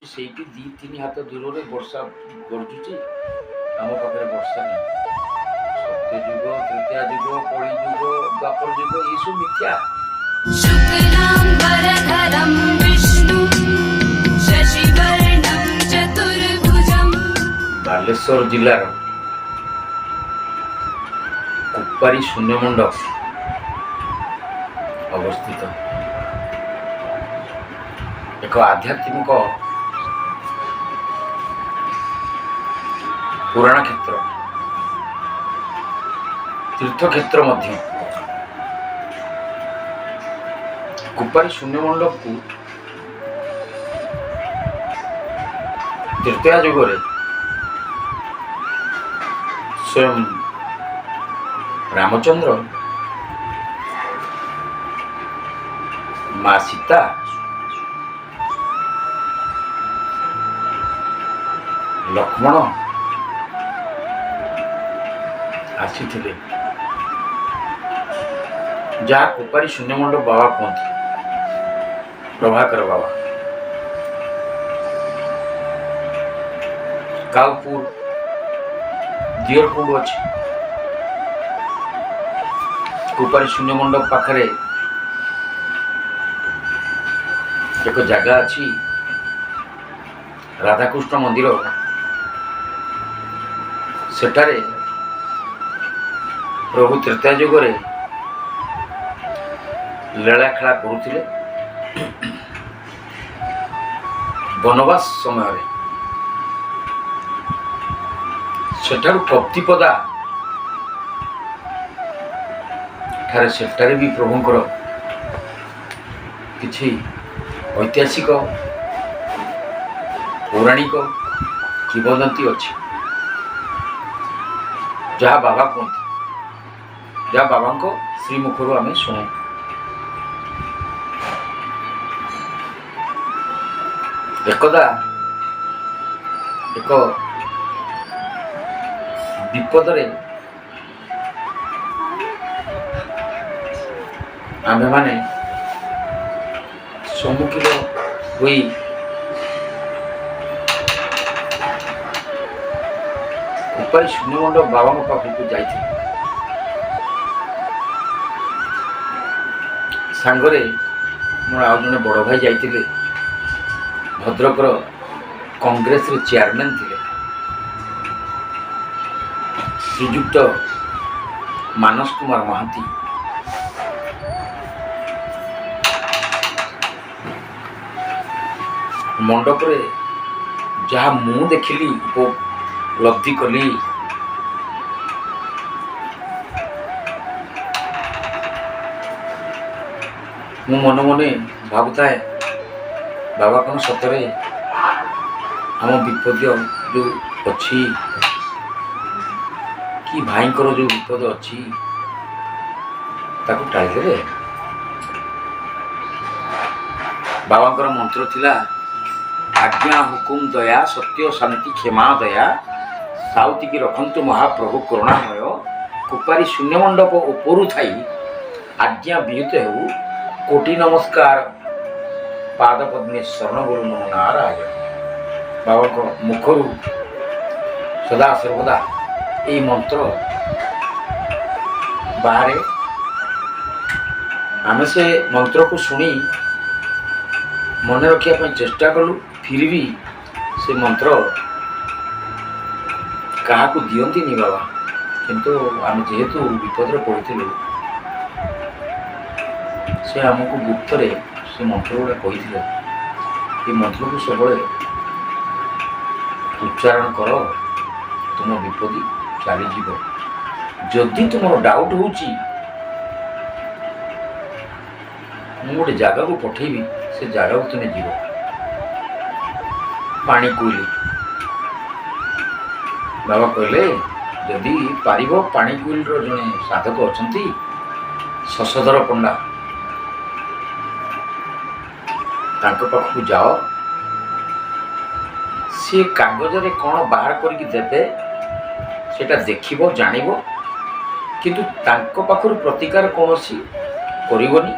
ସେଇଠି 2-3 ହାତ ଦୂରରେ ବର୍ଷା ଗର୍ଜୁଛି, ଆମ ପାଖରେ ବର୍ଷା ନାହିଁ। ସତ୍ୟଯୁଗ, ତ୍ରେତୟା ଯୁଗ, କଳି ଯୁଗ, ଦ୍ୱାପର ଯୁଗ, ଏସବୁ ମିଥ୍ୟା। शुक्लाम्बरधरं विष्णु शशिवर्णं चतुर्भुजम्। ବାଲେଶ୍ୱର ଜିଲ୍ଲାର କୁପାରୀ ଶୂନ୍ୟମଣ୍ଡପ ଅବସ୍ଥିତ ଏକ ଆଧ୍ୟାତ୍ମିକ ପୁରାଣ କ୍ଷେତ୍ର, ତୀର୍ଥକ୍ଷେତ୍ର ମଧ୍ୟ। କୁପାରୀ ଶୂନ୍ୟମଣ୍ଡପକୁ ତ୍ରେତୟା ଯୁଗରେ ସ୍ୱୟଂ ରାମଚନ୍ଦ୍ର, ମା ସୀତା ଲକ୍ଷ୍ମଣ ଆସିଥିଲେ, ଯାହା କୁପାରୀ ଶୂନ୍ୟମଣ୍ଡପ ବାବା କୁହନ୍ତି, ପ୍ରଭାକର ବାବା। କାଉପୁର ଦିଅରକୁଣ୍ଡ ଅଛି କୁପାରୀ ଶୂନ୍ୟମଣ୍ଡପ ପାଖରେ। ଏକ ଜାଗା ଅଛି, ରାଧାକୃଷ୍ଣ ମନ୍ଦିର। ସେଠାରେ ପ୍ରଭୁ ତ୍ରେତୟା ଯୁଗରେ ଲୀଳା ଖେଳା କରୁଥିଲେ ବନବାସ ସମୟରେ। ସେଠାରୁ କପ୍ତିପଦା ଠାରେ, ସେଠାରେ ବି ପ୍ରଭୁଙ୍କର କିଛି ଐତିହାସିକ ପୌରାଣିକ କିମ୍ବଦନ୍ତୀ ଅଛି, ଯାହା ବାବା କୁହନ୍ତି, ଯାହା ବାବାଙ୍କ ଶ୍ରୀମୁଖରୁ ଆମେ ଶୁଣୁ। ଏକଦା ଏକ ବିପଦରେ ଆମ୍ଭେମାନେ ସମ୍ମୁଖୀନ ହୋଇ କୁପାରୀ ଶୂନ୍ୟମଣ୍ଡପ ବାବାଙ୍କ ପାଖକୁ ଯାଇଥିଲୁ। ସାଙ୍ଗରେ ମୋର ଆଉ ଜଣେ ବଡ଼ ଭାଇ ଯାଇଥିଲେ, ଭଦ୍ରକର କଂଗ୍ରେସରେ ଚେୟାରମ୍ୟାନ୍ ଥିଲେ, ଶ୍ରୀଯୁକ୍ତ ମାନସ କୁମାର ମହାନ୍ତି। ମଣ୍ଡପରେ ଯାହା ମୁଁ ଦେଖିଲି, ଉପଲବ୍ଧି କଲି, ମୁଁ ମନେ ମନେ ଭାବୁଥାଏ, ବାବା କ'ଣ ସତରେ ଆମ ବିପଦ ଯେଉଁ ଅଛି କି ଭାଇଙ୍କର ଯେଉଁ ବିପଦ ଅଛି, ତାକୁ ଟାଳିଦେବେ? ବାବାଙ୍କର ମନ୍ତ୍ର ଥିଲା, ଆଜ୍ଞା ହୁକୁମ ଦୟା ସତ୍ୟ ଶାନ୍ତି କ୍ଷମା ଦୟା, ସାଉତିକି ରଖନ୍ତୁ ମହାପ୍ରଭୁ କରୁଣାମୟ। କୁପାରୀ ଶୂନ୍ୟମଣ୍ଡପ ଉପରୁ ଥାଇ ଆଜ୍ଞା ବିହିତ ହେଉ, କୋଟି ନମସ୍କାର ପାଦ ପଦ୍ମେ ଶରଣ ଗୁରୁ ନମୋ ନାରାୟଣ। ବାବାଙ୍କ ମୁଖରୁ ସଦା ସର୍ବଦା ଏଇ ମନ୍ତ୍ର ବାହାରେ। ଆମେ ସେ ମନ୍ତ୍ରକୁ ଶୁଣି ମନେ ରଖିବା ପାଇଁ ଚେଷ୍ଟା କଲୁ। ଫିର୍ ବି ସେ ମନ୍ତ୍ର କାହାକୁ ଦିଅନ୍ତିନି ବାବା, କିନ୍ତୁ ଆମେ ଯେହେତୁ ବିପଦରେ ପଡ଼ିଥିଲୁ, ସେ ଆମକୁ ଗୁପ୍ତରେ ସେ ମନ୍ତ୍ର ଗୁଡ଼ା କହିଥିଲେ, ଏ ମନ୍ତ୍ରକୁ ସବୁବେଳେ ଉଚ୍ଚାରଣ କର, ତୁମ ବିପତ୍ତି ଚାଲିଯିବ। ଯଦି ତୁମର ଡାଉଟ୍ ହେଉଛି, ମୁଁ ଗୋଟେ ଜାଗାକୁ ପଠେଇବି, ସେ ଜାଗାକୁ ତୁମେ ଯିବ, ପାଣି କୋଇଲି। ବାବା କହିଲେ, ଯଦି ପାରିବ, ପାଣି କୋଇଲିର ଜଣେ ସାଧକ ଅଛନ୍ତି, ଶଶଧର ପଣ୍ଡା, ତାଙ୍କ ପାଖକୁ ଯାଅ। ସିଏ କାଗଜରେ କ'ଣ ବାହାର କରିକି ଦେବେ, ସେଇଟା ଦେଖିବ, ଜାଣିବ, କିନ୍ତୁ ତାଙ୍କ ପାଖରୁ ପ୍ରତିକାର କୌଣସି କରିବନି।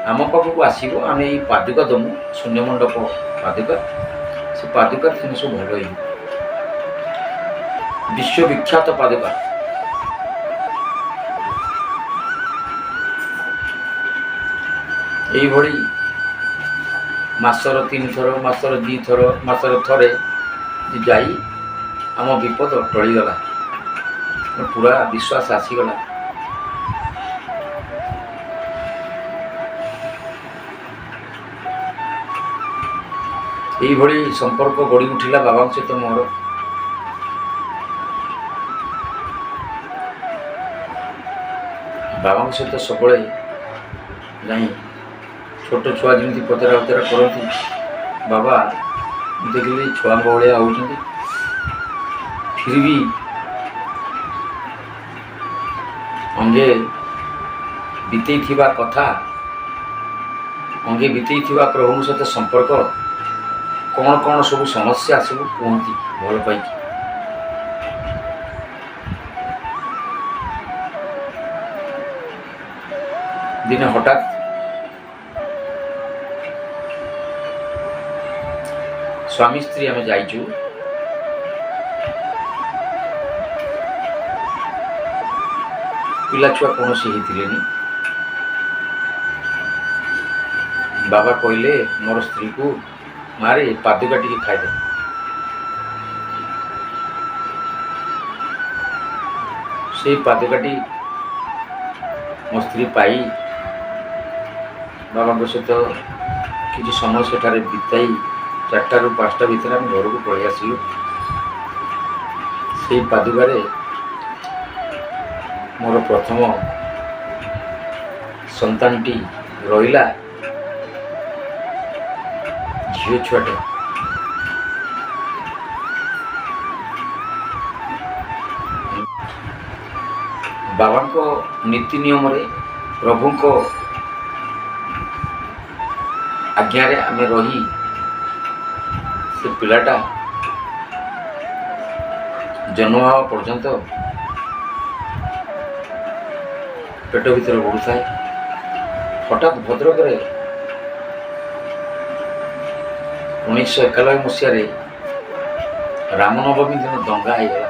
ଆମ ପାଖକୁ ଆସିବ, ଆମେ ଏଇ ପାଦୁକା ଦେମୁ, ଶୂନ୍ୟମଣ୍ଡପ ପାଦୁକା। ସେ ପାଦୁକାରେ ତୁମେ ସବୁ ଭଲ ହେଇଯିବ। ବିଶ୍ୱବିଖ୍ୟାତ ପାଦୁକା। ଏଇଭଳି ମାସର 3 ଥର, ମାସର 2 ଥର, ମାସର ଥରେ ଯାଇ ଆମ ବିପଦ ଟଳିଗଲା, ପୁରା ବିଶ୍ୱାସ ଆସିଗଲା। ଏଇଭଳି ସମ୍ପର୍କ ଗଢ଼ି ଉଠିଲା ବାବାଙ୍କ ସହିତ ମୋର। ବାବାଙ୍କ ସହିତ ସବୁବେଳେ ଯାଇ ଛୋଟ ଛୁଆ ଯେମିତି ପଚରା ଉଚରା କରନ୍ତି, ବାବା ମୁଁ ଦେଖିଲି ଛୁଆଙ୍କ ଭଳିଆ ହେଉଛନ୍ତି। ଫିର୍ ବି ଅଙ୍ଗେ ବିତେଇଥିବା କଥା, ଅଙ୍ଗେ ବିତେଇଥିବା ପ୍ରଭୁଙ୍କ ସହିତ ସମ୍ପର୍କ, କ'ଣ କ'ଣ ସବୁ ସମସ୍ୟା ସବୁ କୁହନ୍ତି ଭଲ ପାଇକି। ଦିନେ ହଠାତ୍ ସ୍ୱାମୀ ସ୍ତ୍ରୀ ଆମେ ଯାଇଛୁ, ପିଲା ଛୁଆ କୌଣସି ହେଇଥିଲେନି। ବାବା କହିଲେ ମୋର ସ୍ତ୍ରୀକୁ, ମାରେ ପାଦୁକା ଟିକେ ଖାଇଦେ। ସେଇ ପାଦୁକାଟି ମୋ ସ୍ତ୍ରୀ ପାଇ ବାବାଙ୍କ ସହିତ କିଛି ସମୟ ସେଠାରେ ବିତାଇ 4ଟାରୁ 5ଟା ଭିତରେ ଆମେ ଘରକୁ ପଳେଇ ଆସିଲୁ। ସେଇ ପାଦୁକାରେ ମୋର ପ୍ରଥମ ସନ୍ତାନଟି ରହିଲା, ଝିଅ ଛୁଆଟେ। ବାବାଙ୍କ ନୀତି ନିୟମରେ, ପ୍ରଭୁଙ୍କ ଆଜ୍ଞାରେ ଆମେ ରହି ସେ ପିଲାଟା ଜନ୍ମ ହେବା ପର୍ଯ୍ୟନ୍ତ ପେଟ ଭିତରେ ବଢ଼ୁଥାଏ। ହଠାତ୍ ଭଦ୍ରକରେ 1991 ମସିହାରେ ରାମନବମୀ ଦିନ ଦଙ୍ଗା ହେଇଗଲା।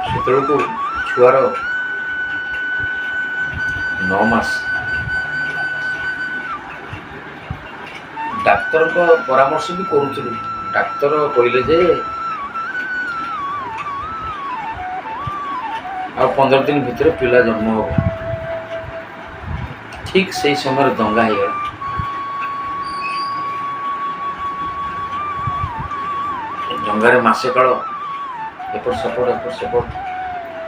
ସେତେବେଳକୁ ଛୁଆର 9 ମାସ। ଡାକ୍ତରଙ୍କ ପରାମର୍ଶ ବି କରୁଥିଲୁ। ଡାକ୍ତର କହିଲେ ଯେ ଆଉ 15 ଦିନ ଭିତରେ ପିଲା ଜନ୍ମ ହେବ। ଠିକ୍ ସେଇ ସମୟରେ ଦଙ୍ଗା ହେଇଗଲା। ଦଙ୍ଗାରେ ମାସେ କାଳ ଏପଟ ସେପଟ ଏପଟ ସେପଟ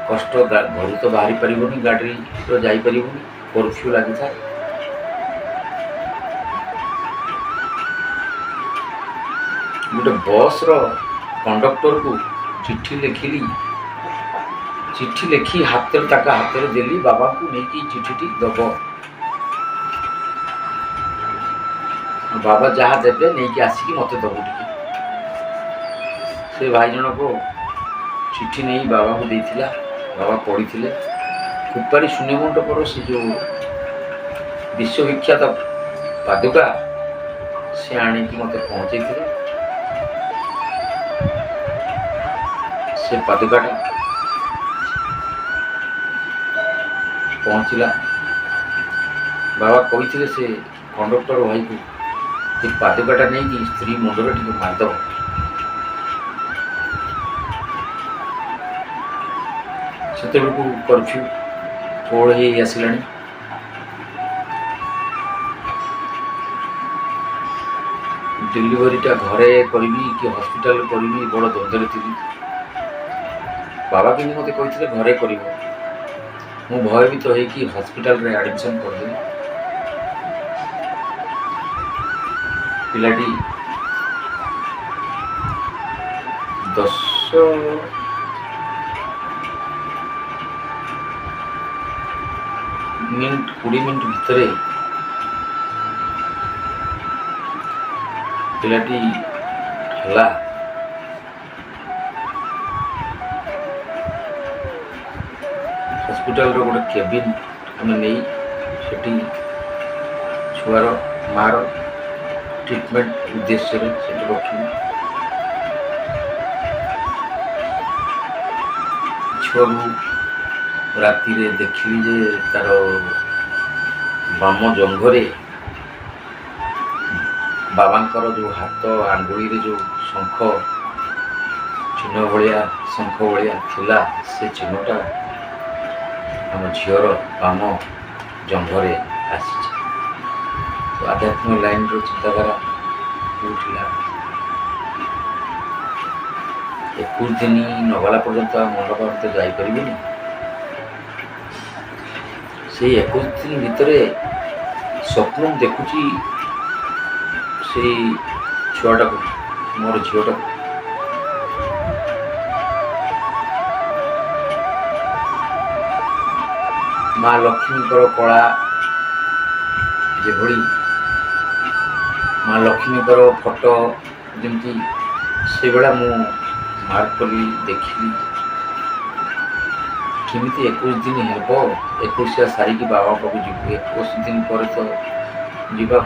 କଷ୍ଟ। ଘରୁ ତ ବାହାରି ପାରିବନି, ଗାଡ଼ିର ଯାଇପାରିବନି, କର୍ଫ୍ୟୁ ଲାଗିଥାଏ। ଗୋଟେ ବସ୍ର କଣ୍ଡକ୍ଟରକୁ ଚିଠି ଲେଖିଲି। ଚିଠି ଲେଖି ହାତରେ, ତାଙ୍କ ହାତରେ ଦେଲି, ବାବାଙ୍କୁ ନେଇକି ଚିଠିଟି ଦବ, ବାବା ଯାହା ଦେବେ ନେଇକି ଆସିକି ମୋତେ ଦବୁ ଟିକେ। ସେ ଭାଇ ଜଣକ ଚିଠି ନେଇ ବାବାଙ୍କୁ ଦେଇଥିଲା। ବାବା ପଢ଼ିଥିଲେ। କୁପାରୀ ଶୂନ୍ୟ ମଣ୍ଡପର ସେ ଯେଉଁ ବିଶ୍ୱବିଖ୍ୟାତ ପାଦୁକା, ସେ ଆଣିକି ମୋତେ ପହଞ୍ଚେଇଥିଲେ। ସେ ପାଦୁକାଟା ପହଞ୍ଚିଲା। ବାବା କହିଥିଲେ ସେ କଣ୍ଡକ୍ଟର ଭାଇକୁ ଯେ ପାଦୁକାଟା ନେଇକି ସ୍ତ୍ରୀ ମୁଣ୍ଡରେ ଟିକେ ମାରିଦେବ। ସେତେବେଳକୁ କର୍ଫ୍ୟୁ କୋହଳ ହେଇ ଆସିଲାଣି। ଡେଲିଭରିଟା ଘରେ କରିବି କି ହସ୍ପିଟାଲରେ କରିବି, ବଡ଼ ଦ୍ୱନ୍ଦ୍ୱରେ ଥିଲି। ବାବା କିନ୍ତୁ ମୋତେ କହିଥିଲେ ଘରେ କରିବ। ମୁଁ ଭୟଭୀତ ହେଇକି ହସ୍ପିଟାଲରେ ଆଡ଼ମିସନ୍ କରିଦେଲି। ପିଲାଟି 10 ମିନିଟ୍ 20 ମିନିଟ୍ ଭିତରେ ପିଲାଟି ହେଲା। ହସ୍ପିଟାଲର ଗୋଟେ କେବିନ୍ ଆମେ ନେଇ ସେଠି ଛୁଆର ମାଆର ଟ୍ରିଟମେଣ୍ଟ ଉଦ୍ଦେଶ୍ୟରେ ସେଠି ରଖିବୁ। ଛୁଆକୁ ରାତିରେ ଦେଖିଲି ଯେ ତାର ବାମ ଜଙ୍ଘରେ ବାବାଙ୍କର ଯେଉଁ ହାତ ଆଙ୍ଗୁଳିରେ ଯେଉଁ ଶଙ୍ଖ ଚିହ୍ନ ଭଳିଆ, ଶଙ୍ଖ ଭଳିଆ ଥିଲା, ସେ ଚିହ୍ନଟା ଆମ ଝିଅର ବାମ ଜଙ୍ଘରେ ଆସିଛି। ତ ଆଧ୍ୟାତ୍ମିକ ଲାଇନ୍ର ଚିନ୍ତାଧାରା ଉଠିଲା। 21 ଦିନ ନଗଲା ପର୍ଯ୍ୟନ୍ତ ଆଉ ମଣ୍ଡପ ତ ଯାଇପାରିବିନି। ସେଇ 21 ଦିନ ଭିତରେ ସ୍ୱପ୍ନ ଦେଖୁଛି ସେଇ ଛୁଆଟାକୁ, ମୋର ଝିଅଟାକୁ। ମା ଲକ୍ଷ୍ମୀଙ୍କର କଳା ଯେଭଳି, ମା ଲକ୍ଷ୍ମୀଙ୍କର ଫଟୋ ଯେମିତି, ସେଇଭଳିଆ ମୁଁ ମାର୍କ କଲି, ଦେଖିଲି। କେମିତି 21 ଦିନ ହେବ, ଏକୋଇଶିଆ ସାରିକି ବାବା ପାଖକୁ ଯିବୁ। 21 ଦିନ ପରେ ତ ଯିବା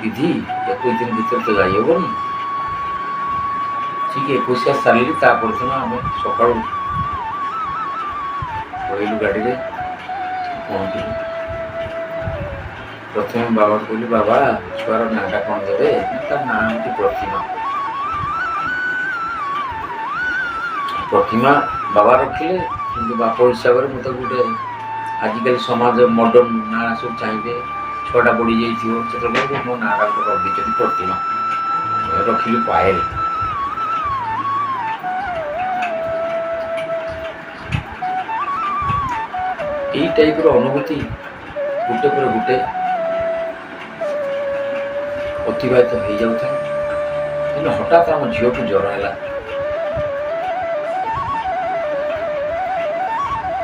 ବିଧି, 21 ଦିନ ଭିତରେ ତ ଯାଇହେବନି। ଠିକ୍ ଏକୋଇଶିଆ ସାରିଲି, ତା ପରଦିନ ଆମେ ସକାଳୁ ପଳେଇଲୁ ଗାଡ଼ିରେ, ପହଞ୍ଚିଲୁ। ପ୍ରଥମେ ବାବାଙ୍କୁ କହିଲି, ବାବା ଛୁଆର ନାଁଟା କ'ଣ ଦେବେ? ତା ନାଁ ହେଉଛି ପ୍ରତିମା। ପ୍ରତିମା ବାବା ରଖିଲେ, କିନ୍ତୁ ବାପ ହିସାବରେ ମୁଁ ତାକୁ ଗୋଟେ, ଆଜିକାଲି ସମାଜ ମଡ଼ର୍ଣ୍ଣ ନାଁ ସବୁ ଚାହିଁବେ, ଛୁଆଟା ବଢ଼ିଯାଇଥିବ, ସେତେବେଳେ କହିବେ ମୋ ନାଁଟା ଗୋଟେ ରଖିଦେଇଛନ୍ତି ପ୍ରତିମା, ରଖିଲି ପାଏଲ। ଏଇ ଟାଇପ୍ର ଅନୁଭୂତି ଗୋଟେ ପରେ ଗୋଟେ ଅତିବାହିତ ହେଇଯାଉଥାଏ। କିନ୍ତୁ ହଠାତ୍ ଆମ ଝିଅକୁ ଜ୍ୱର ହେଲା।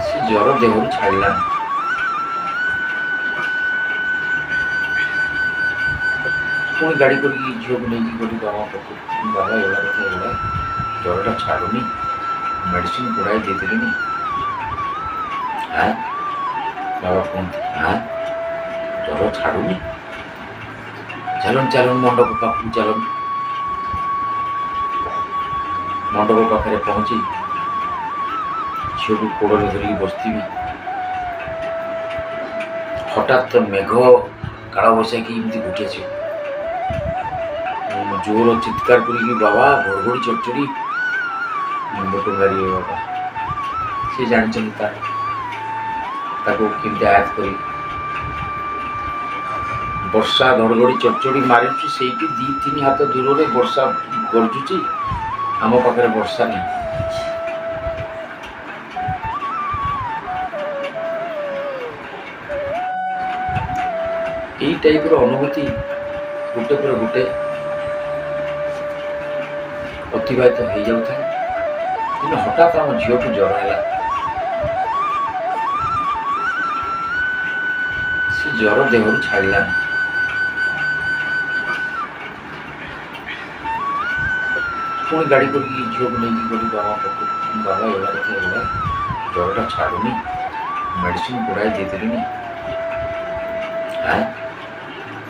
ସେ ଜ୍ୱର ଦେହରୁ ଛାଡ଼ିଲାନି। ପୁଣି ଗାଡ଼ି କରିକି ଝିଅକୁ ନେଇକି ଗଲି ବାବା ପାଖକୁ। ବାବା ଏଭଳିଆ କଥା, ଏଭଳିଆ ଜ୍ୱରଟା ଛାଡ଼ୁନି, ମେଡ଼ିସିନ ଗୁଡ଼ାଏ ଦେଇଦେଲିଣି। ଆଁ ବାବା କୁହନ୍ତି, ଆଁ ଜ୍ୱର ଛାଡ଼ୁନି, ଚାଲୁନ ଚାଲୁନ ମଣ୍ଡପ ପାଖକୁ ଚାଲୁନ। ମଣ୍ଡପ ପାଖରେ ପହଞ୍ଚି ଝିଅକୁ କୋଡ଼ରେ ଧରିକି ବସିଥିବି, ହଠାତ୍ ମେଘ କାଳବୈଶାଖୀ ଏମିତି ଘୋଟି ଆସିବ। ଜୋର ଚିତ୍କାର କରିକି ବାବା ଘଡ଼ଘଡ଼ି ଚଡ଼ଚଡ଼ି ମୁଣ୍ଡ ଟୁଙ୍ଗାରିବେ ବାବା। ସେ ଜାଣିଛନ୍ତି ତାକୁ କେମିତି ଆୟାତ କରିବେ। ବର୍ଷା ଘଡ଼ଘଡ଼ି ଚଡ଼ଚଡ଼ି ମାରୁଛି, ସେଇଠି 2-3 ହାତ ଦୂରରେ ବର୍ଷା ଗର୍ଜୁଛି, ଆମ ପାଖରେ ବର୍ଷା ନାହିଁ। ଏଇ ଟାଇପ୍ର ଅନୁଭୂତି ଗୋଟେ ପରେ ଗୋଟେ ଅତିବାହିତ ହେଇଯାଉଥାଏ। କିନ୍ତୁ ହଠାତ୍ ଆମ ଝିଅକୁ ଜ୍ୱର ହେଲା। ସେ ଜ୍ୱର ଦେହରୁ ଛାଡ଼ିଲାନି। ପୁଣି ଗାଡ଼ି କରିକି ଝିଅକୁ ନେଇକି ଗଲି ବାବା ପାଖକୁ। ବାବା ଏଭଳିଆ କଥା, ଏଭଳିଆ ଜ୍ୱରଟା ଛାଡ଼ୁନି, ମେଡ଼ିସିନ ଗୁଡ଼ାଏ ଦେଇଦେଲିଣି। ଆଁ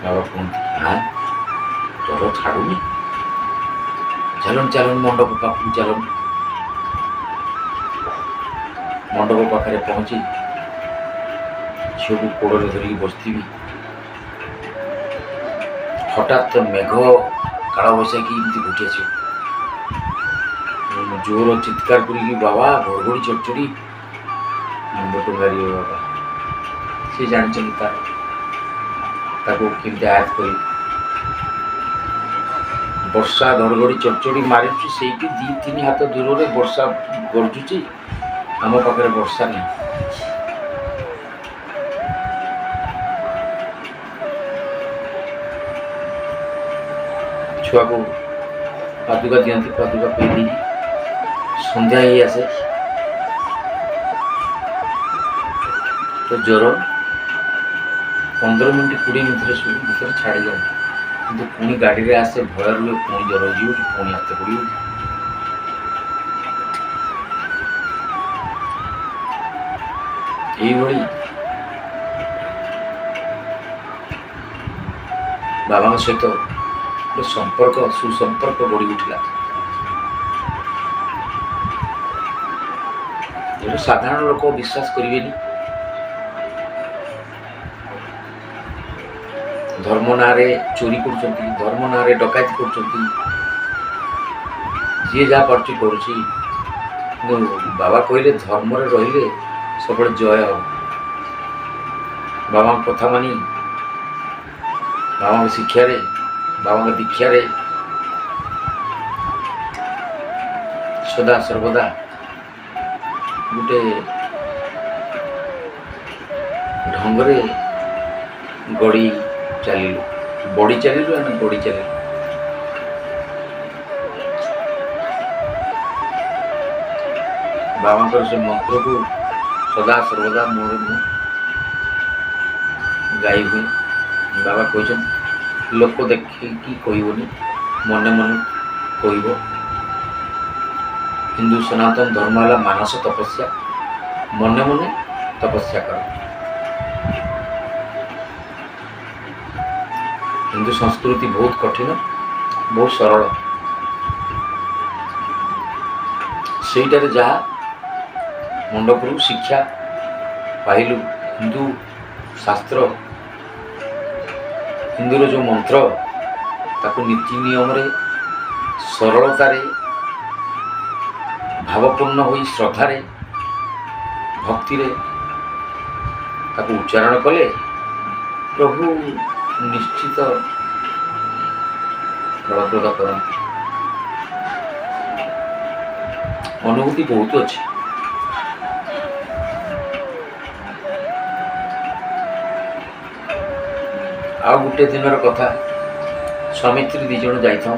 ବାବା କୁହନ୍ତି, ଆଁ ଜ୍ୱର ଛାଡ଼ୁନି, ଚାଲୁନ ଚାଲୁନ ମଣ୍ଡପ ପାଖକୁ ଚାଲୁନ। ମଣ୍ଡପ ପାଖରେ ପହଞ୍ଚି ଝିଅକୁ କୋଡ଼ରେ ଧରିକି ବସିଥିବି, ହଠାତ୍ ମେଘ କାଳବୈଶାଖୀ ଏମିତି ଘୋଟି ଆସିବ। ଜୋର ଚିତ୍କାର କରିକି ବାବା ଘଡ଼ଘଡ଼ି ଚଡ଼ଚଡ଼ି ମୁଣ୍ଡ ଟୁଙ୍ଗାରିବେ ବାବା। ସେ ଜାଣିଛନ୍ତି ତାକୁ କେମିତି ଆୟାତ କରିବେ। ବର୍ଷା ଘଡ଼ଘଡ଼ି ଚଡ଼ଚଡ଼ି ମାରୁଛି, ସେଇଠି 2-3 ହାତ ଦୂରରେ ବର୍ଷା ଗର୍ଜୁଛି, ଆମ ପାଖରେ ବର୍ଷା ନାହିଁ। ଛୁଆକୁ ପାଦୁକା ଦିଅନ୍ତି, ପାଦୁକା ପିଇ ଦେଇକି ସନ୍ଧ୍ୟା ହେଇ ଆସେ ତ ଜ୍ୱର 15 ମିନିଟ୍ 20 ମିନିଟ୍ରେ ସବୁ ଭିତରେ ଛାଡ଼ିଯାଏ। କିନ୍ତୁ ପୁଣି ଗାଡ଼ିରେ ଆସେ, ଭୟ ରୁହେ ପୁଣି ଜ୍ୱର ହେଇଯିବ କି ପୁଣି ହାତ ପଡ଼ିବ। ଏଇଭଳି ବାବାଙ୍କ ସହିତ ଗୋଟେ ସମ୍ପର୍କ, ସୁସମ୍ପର୍କ ଗଢ଼ି ଉଠିଲା। ଯେହେତୁ ସାଧାରଣ ଲୋକ ବିଶ୍ୱାସ କରିବେନି, ଧର୍ମ ନାଁରେ ଚୋରି କରୁଛନ୍ତି, ଧର୍ମ ନାଁରେ ଡକାୟତି କରୁଛନ୍ତି, ଯିଏ ଯାହା ପାରୁଛି କରୁଛି। କିନ୍ତୁ ବାବା କହିଲେ ଧର୍ମରେ ରହିଲେ ସବୁବେଳେ ଜୟ ହେବ। ବାବାଙ୍କ କଥା ମାନି, ବାବାଙ୍କ ଶିକ୍ଷାରେ, ବାବାଙ୍କ ଦୀକ୍ଷାରେ ସଦା ସର୍ବଦା ଗୋଟେ ଢଙ୍ଗରେ ଗଡ଼ି ଚାଲିଲୁ, ବଢ଼ି ଚାଲିଲୁ, ଆମେ ଗଡ଼ି ଚାଲିଲୁ। ବାବାଙ୍କର ସେ ମନ୍ତ୍ରକୁ ସଦା ସର୍ବଦା ମୋର ମୁଁ ଗାଇ ହୁଏ। ବାବା କହିଛନ୍ତି ଲୋକ ଦେଖିକି କହିବନି, ମନେ ମନେ କହିବ। ହିନ୍ଦୁ ସନାତନ ଧର୍ମ ହେଲା ମାନସ ତପସ୍ୟା, ମନେ ମନେ ତପସ୍ୟା କର। ହିନ୍ଦୁ ସଂସ୍କୃତି ବହୁତ କଠିନ, ବହୁତ ସରଳ। ସେଇଟାରେ ଯାହା ମଣ୍ଡପରୁ ଶିକ୍ଷା ପାଇଲୁ, ହିନ୍ଦୁ ଶାସ୍ତ୍ର, ହିନ୍ଦୁର ଯେଉଁ ମନ୍ତ୍ର, ତାକୁ ନୀତି ନିୟମରେ ସରଳତାରେ ଭାବପୂର୍ଣ୍ଣ ହୋଇ ଶ୍ରଦ୍ଧାରେ ଭକ୍ତିରେ ତାକୁ ଉଚ୍ଚାରଣ କଲେ ପ୍ରଭୁ ନିଶ୍ଚିତ ଫଳପ୍ରଦ କରନ୍ତି। ଅନୁଭୂତି ବହୁତ ଅଛି। ଆଉ ଗୋଟେ ଦିନର କଥା, ସ୍ୱାମୀ ସ୍ତ୍ରୀ 2 ଜଣ ଯାଇଥାଉ।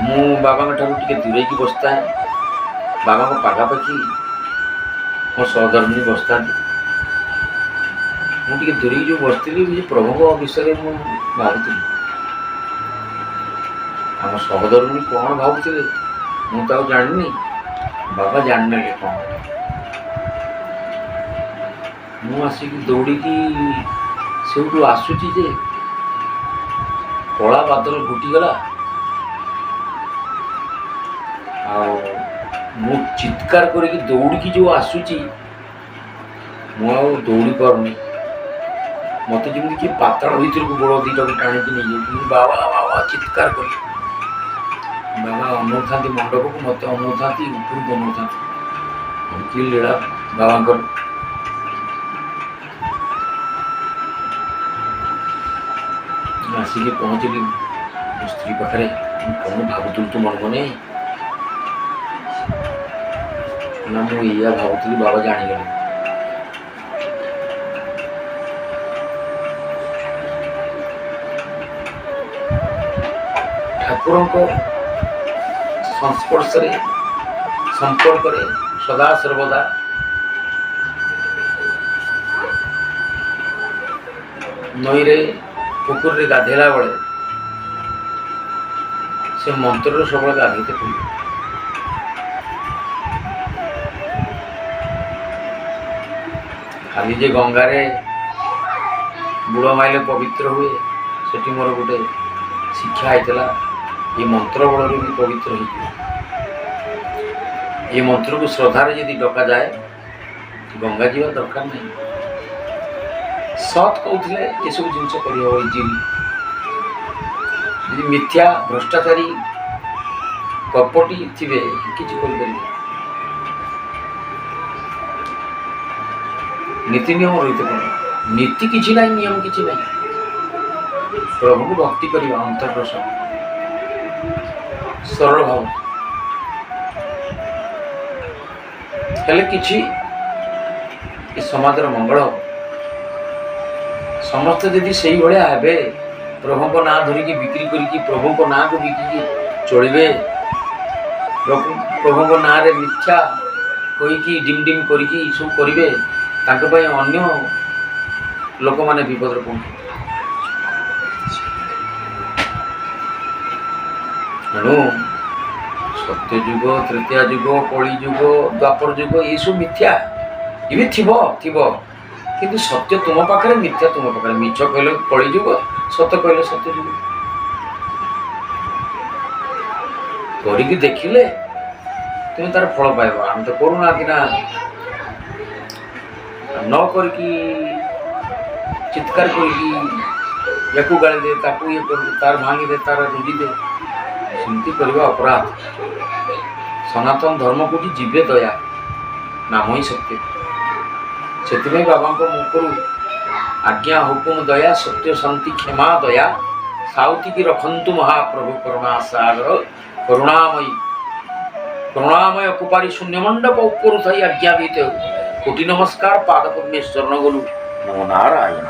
ମୁଁ ବାବାଙ୍କ ଠାରୁ ଟିକେ ଦୂରେଇକି ବସିଥାଏ, ବାବାଙ୍କ ପାଖାପାଖି ମୋ ସହଧର୍ମିଣୀ ବସିଥାନ୍ତି। ମୁଁ ଟିକେ ଦୂରେଇକି ଯେଉଁ ବସିଥିଲି, ଯେ ପ୍ରଭୁଙ୍କ ବିଷୟରେ ମୁଁ ଭାବୁଥିଲି। ଆମ ସହଧର୍ମିଣୀ କ'ଣ ଭାବୁଥିଲେ ମୁଁ ତ ଆଉ ଜାଣିନି, ବାବା ଜାଣିନେଲେ କ'ଣ। ମୁଁ ଆସିକି ଦୌଡ଼ିକି ସେଇଠୁ ଆସୁଛି ଯେ କଳା ବାଦଲ ଘୋଟିଗଲା, ଆଉ ମୁଁ ଚିତ୍କାର କରିକି ଦୌଡ଼ିକି ଯେଉଁ ଆସୁଛି, ମୁଁ ଆଉ ଦୌଡ଼ି ପାରୁନି। ମୋତେ ଯେମିତି କିଏ ପାତାଳ ଭିତରକୁ ଗୋଡ଼ ଦୁଇଟାକୁ ଟାଣିକି ନେଇଯାଉଛି। ମୁଁ ବାବା ବାବା ଚିତ୍କାର କଲି। ବାବା ଅନଉଥାନ୍ତି ମଣ୍ଡପକୁ, ମୋତେ ଅନଉଥାନ୍ତି, ଉପରକୁ ଅନଉଥାନ୍ତି। କି ଲୀଳା ବାବାଙ୍କର। ଆସିକି ପହଞ୍ଚିଲି ମୋ ସ୍ତ୍ରୀ ପାଖରେ। ମୁଁ କ'ଣ ଭାବୁଥିଲୁ ତୁ ମନେ ମନେ? ନା, ମୁଁ ଏଇଆ ଭାବୁଥିଲି, ବାବା ଜାଣିଗଲେ। ଠାକୁରଙ୍କ ସଂସ୍ପର୍ଶରେ, ସମ୍ପର୍କରେ ସଦା ସର୍ବଦା ନଈରେ ପୋଖରୀରେ ଗାଧେଇଲା ବେଳେ ସେ ମନ୍ତ୍ରରେ ସବୁବେଳେ ଗାଧେଇତେ ପଡ଼ିବ। ଖାଲି ଯେ ଗଙ୍ଗାରେ ବୁଡ଼ ମାଇଲେ ପବିତ୍ର ହୁଏ, ସେଠି ମୋର ଗୋଟେ ଶିକ୍ଷା ହେଇଥିଲା, ଏ ମନ୍ତ୍ର ବଳରେ ବି ପବିତ୍ର ହେଇଯିବ। ଏ ମନ୍ତ୍ରକୁ ଶ୍ରଦ୍ଧାରେ ଯଦି ଡକାଯାଏ, ଗଙ୍ଗା ଯିବା ଦରକାର ନାହିଁ। ସତ୍ କହୁଥିଲେ ଏସବୁ ଜିନିଷ କରିହେବ ଇଜିଲି। ଯଦି ମିଥ୍ୟା, ଭ୍ରଷ୍ଟାଚାରୀ, କପଟି ଥିବେ, କିଛି କରିପାରିବେ। ନୀତି ନିୟମ ରହିତେ ପଡ଼ିବ। ନୀତି କିଛି ନାହିଁ, ନିୟମ କିଛି ନାହିଁ। ପ୍ରଭୁଙ୍କୁ ଭକ୍ତି କରିବା ଅନ୍ତରର ସହ ସରଳ ଭାବ ହେଲେ କିଛି ଏ ସମାଜର ମଙ୍ଗଳ ହେବ। ସମସ୍ତେ ଯଦି ସେଇଭଳିଆ ହେବେ, ପ୍ରଭୁଙ୍କ ନାଁ ଧରିକି ବିକ୍ରି କରିକି, ପ୍ରଭୁଙ୍କ ନାଁକୁ ବିକିକି ଚଳିବେ, ପ୍ରଭୁଙ୍କ ନାଁରେ ମିଥ୍ୟା କହିକି ଡିମ୍ ଡିମ୍ କରିକି ସବୁ କରିବେ, ତାଙ୍କ ପାଇଁ ଅନ୍ୟ ଲୋକମାନେ ବିପଦରେ ପଡ଼ନ୍ତି। ତେଣୁ ସତ୍ୟଯୁଗ, ତ୍ରେତୟା ଯୁଗ, କଳି ଯୁଗ, ଦ୍ୱାପର ଯୁଗ, ଏସବୁ ମିଥ୍ୟା। ଏବେ ଥିବ ଥିବ, କିନ୍ତୁ ସତ୍ୟ ତୁମ ପାଖରେ, ମିଥ୍ୟା ତୁମ ପାଖରେ। ମିଛ କହିଲେ କଳିଯୁଗ, ସତ କହିଲେ ସତ୍ୟଯୁଗ। କରିକି ଦେଖିଲେ ତୁମେ ତାର ଫଳ ପାଇବ। ଆମେ ତ କରୁନାହାନ୍ତି ନା। ନ କରିକି ଚିତ୍କାର କରିକି ୟାକୁ ଗାଳି ଦେ, ତାକୁ ଇଏ କରିଦେ, ତାର ଭାଙ୍ଗି ଦେ, ତାର ରୁଜି ଦେ, ସେମିତି କରିବା ଅପରାଧ। ସନାତନ ଧର୍ମ କହୁଛି ଜୀବେ ଦୟା, ନାମ ହିଁ ସତ୍ୟ। ସେଥିପାଇଁ ବାବାଙ୍କ ମୁଖରୁ ଆଜ୍ଞା ହୁକୁମ ଦୟା, ସତ୍ୟ ଶାନ୍ତି କ୍ଷମା ଦୟା ସାଉତିକି ରଖନ୍ତୁ ମହାପ୍ରଭୁ କରୁଣା ସାଗର କରୁଣାମୟୀ କରୁଣାମୟ କୁପାରୀ ଶୂନ୍ୟ ମଣ୍ଡପ ଉପରୁ ଥାଇ ଆଜ୍ଞା ବିତ ହେଉ। କୋଟି ନମସ୍କାର, ପାଦ ପଦ୍ମେ ଶରଣ ଗଲୁ। ନମୋ ନାରାୟଣ।